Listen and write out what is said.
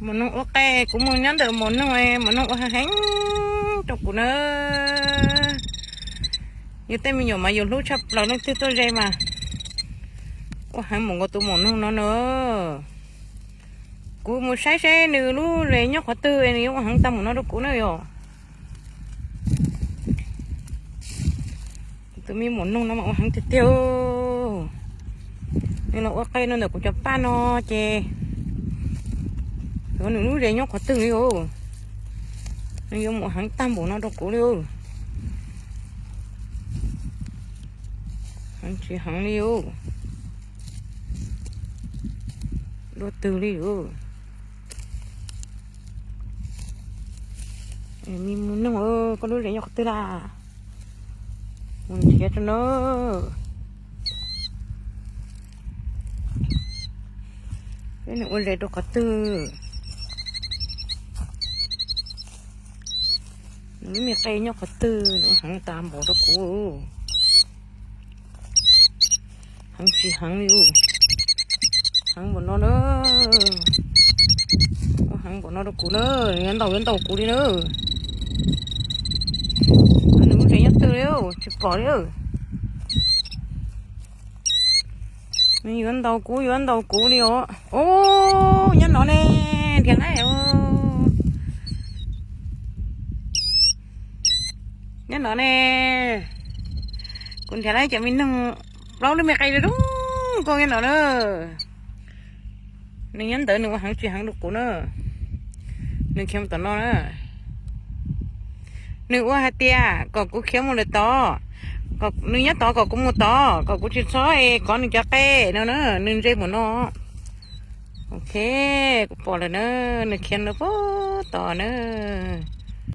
Maum noog ua qe, kuv mus nyob ntawm maum noog, maum noog ua heev heev rau kuv na. Yus tej me nyuam mas yus hlub tshaj plaws, leej twg tuaj ze mas ua heev npaum nkaus tus maum noog no na. Kuv mus saib seb nws lub zes nyob qhov twg nws yuav ua heev tag npaum no rau kuv na yom. Tus me maum noog no mas ua heev tiag tiag. Nws los ua qe no ntawm kuv cov paj no ces, xyov nws lub zes nyob qhov twg li os. Nws yuav mus heev tag npaum no rau kuv li os. Heev tsis heev li os. Dua twg li os. Me maum noog, koj lub zes nyob qhov twg laj? Mus nrhiav rau na. Seb nws ua zes rau qhov twg. Nws lub me qe nyob qhov twg nws ua heev tag npaum rau kuv. Heev tsis heev li os. Heev npaum no na. Ua heev npaum no rau kuv na. Yuav ntaus yuav ntaus kuv li na. Nws lub zes nyob twg li tsis pom li. Nws yuav ntaus kuv yuav ntaus kuv li os. Ub, nyob no ne, nrhiav lawm. Nyob no ne. Kuv nrhiav lawm cov me noog plaub lub me qe zoo zoo nkauj nyob no na. Nws nyob ntawd nws ua heev tsis heev rau kuv na. Nws khiav mus tom no na. Nws ua hais tias kom kuv khiav mus lawm tod, nws nyob tod kom kuv mus tod, kom kuv tsis txhob es kov nws cov qe no na, nws ntsej muag no. Ok, kuv pom lawm na, nws khiav lawm puag tod na.